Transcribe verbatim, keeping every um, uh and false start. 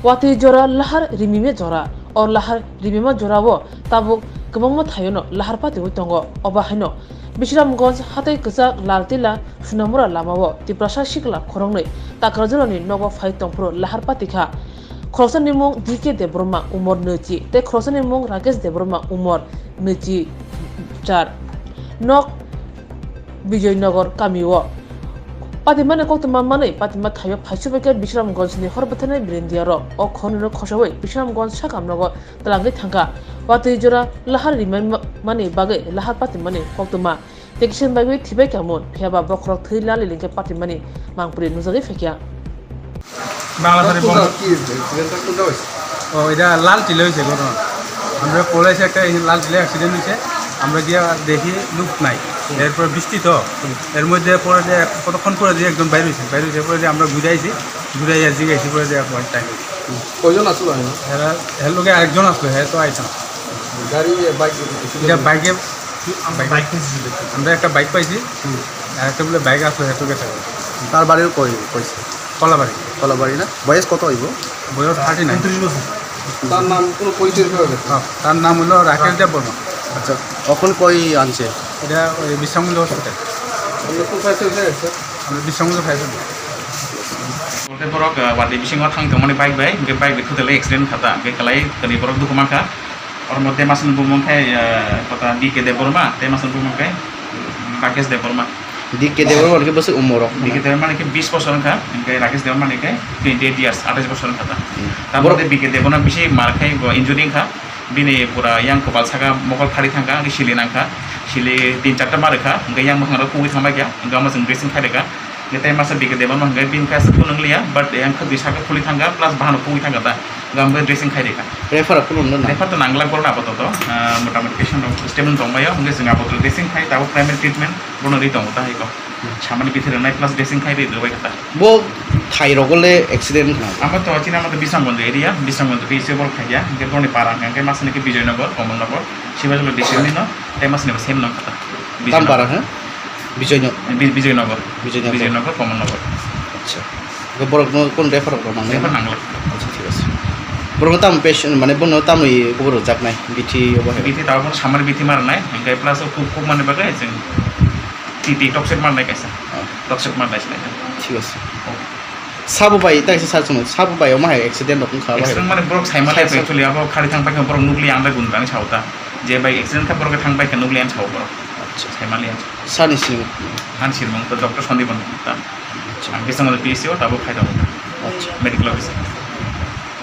Watwi jora lahar rimima jora. O lahar rimima jorao tabuk kwbangma thaiono lahar patiwi tongo. Obo haino Bisramganj hatai kwchak Laltila Sunamura lamao Tiprasa sikla khoroknwi Takarjulani nogo phai tongphuru lahar patikha. Khoroksani mung D K Debbarma, umor nwichi, tei khoroksani mung Rakesh Debbarma, umor nwichi char. Nok Bijoynagar kamio patimani koktwma manwi patima thaio phaisu baikha Bisramganjni hor bwtharnai Brindiarok. O khornwino khosawi Bisramganj sakam nogo twlangwi thangkha. Watwi jora lahar rimani bagwi lahar patimani koktwma tei kisa bagwi thibai kamon, phiyaba bokhorok thwi lali lingkhe patimani mangpri nujagwi phaikha. বাংলাদেশের কোন বন্ধ। জাত কি হয়েছে? অ্যাক্সিডেন্টটা কোন জায়গায় হয়েছে? ও, এটা লাল টিলা হয়েছে ঘটনা। আমরা পড়ে এসে একটা এই লাল টিলা অ্যাক্সিডেন্ট হয়েছে। আমরা গিয়ে দেখি লোক নাই। হুম। এরপর বৃষ্টি তো, হুম। এর মধ্যে পরে যে কতক্ষণ পরে যে একজন বাইরে হয়েছে, বাইরে হয়েছে পরে যে আমরা ঘুরে আইছি, ঘুরে আইয়া জিজ্ঞেস এসে পরে যে এখন টাইম হয়েছে। হুম। কয়জন আসলো এখানে? এরা, এর লগে আরেকজন আসলো, হ্যাঁ তো আইতাম। গাড়ি, বাইক, এটা বাইকে, আমরা বাইক পাইছি। আমরা একটা বাইক পাইছি, হুম। আর একটা বলে বাইক আসলো, হ্যাঁ তো গেছে। তার বাড়িও কই, কইছে? কলাবাড়ি। কলাবাড়ি না? বয়স কত হইব? বয়স থার্টি নাইন। ঊনত্রিশ বছর। তার নাম কোনো পরিচয় পাওয়া গেছে? হ্যাঁ, তার নাম হলো রাকেশ দেব বর্মা। আচ্ছা, এখন কই আনছে? এটা ওই বিশ্রামগঞ্জ হসপিটাল। আমরা কোন ফায়ার সার্ভিসে গেছে? আমরা Bishramganj fire service. Borok, ah, watwi bisingo thang tongmani bike bai, hwnkhe bike bai thutele accident kha ta, hwnkhe kwlai tini borok dukhu mankha. Oro mo tei masani bumung khe, ah, kota D K Debbarma, tei masani bumung khe Rakesh Debbarma. D K Debbarma ni bwswk umor rok D K Debbarma ni khe bis bosor wngkha, hwnkhe Rakesh Debbarma ni khe twenty eight years, atais bosor wngkha ta. Hmm. Tamoni Borok tei D K Debbarma bisi mar khe bo injury wngkha, bini pura yang kwpal saka mokol phari thangkha, hwnkhe sili nangkha, sili tin charta mar kha, hwnkhe yang bwkhang rok kubui thangbai kha, hwnkhe omo chwng dressing khai rwkha. Hwnkhe tei masa D K Debbarma hwnkhe bini khe aswk phunukliya, but yang khwtwi saka khuli thangkha, plus bahano kubui thangkha ta. Hwnkhe dressing khai rwkha. Refer rok phunukno na? Refer to nanglak borok apatot, ah, motamoti patient rok stable tongbaio, hwnkhe chwng apatot dressing khai, tabuk primary treatment bono ri tongo ta hai kok. Hmm. Samani bithi rwnai plus dressing khai ri rwbai kha ta. Bo thai rogo le accident khna? Amo to chini amo to Bisramganj area, Bisramganj P C borok khaikya, hwnkhe borokni para hwnkhe masani khe Bijoynagar, Kamalnagar, Sibajolo D C ni no, tei masani bo same nang kha ta. Tam para hwnkhe? Bijoyno-, Bi-, Bijoynagar. Bijoynagar. Bijoynagar, Kamalnagar. Acha. Hwnkhe borokno kon refer rok nangnai? Refer nanglak. Acha, thik ache. Borokno tamo patient, mane bono tamoni khobor rwjaknai? Bithi obo hai? Bithi tabuk samani bithi ma rwnai, hwnkhe plus o kuk, kuk mani bagwi chwng T T toxic ma rwnai kaisa. Oh. Toxic ma rwnai sinai. Thik ache. Oh. Sabo bai, tai se sa chwng, sabo bai omo hai accident rok wngkha bai? Accident mane borok saimani sai, sai. Actually abo khari thang paikha borok nukli ang bai gun bang sao ta. Je bai accident kha borok thang paikha nukli ang sao borok. Acha. Saimali ang. Sani sini. Ang sini mung to Doctor Sandeep ang ta. Acha. Ang bising P C O tabuk khai tabuk. Acha. Medical officer.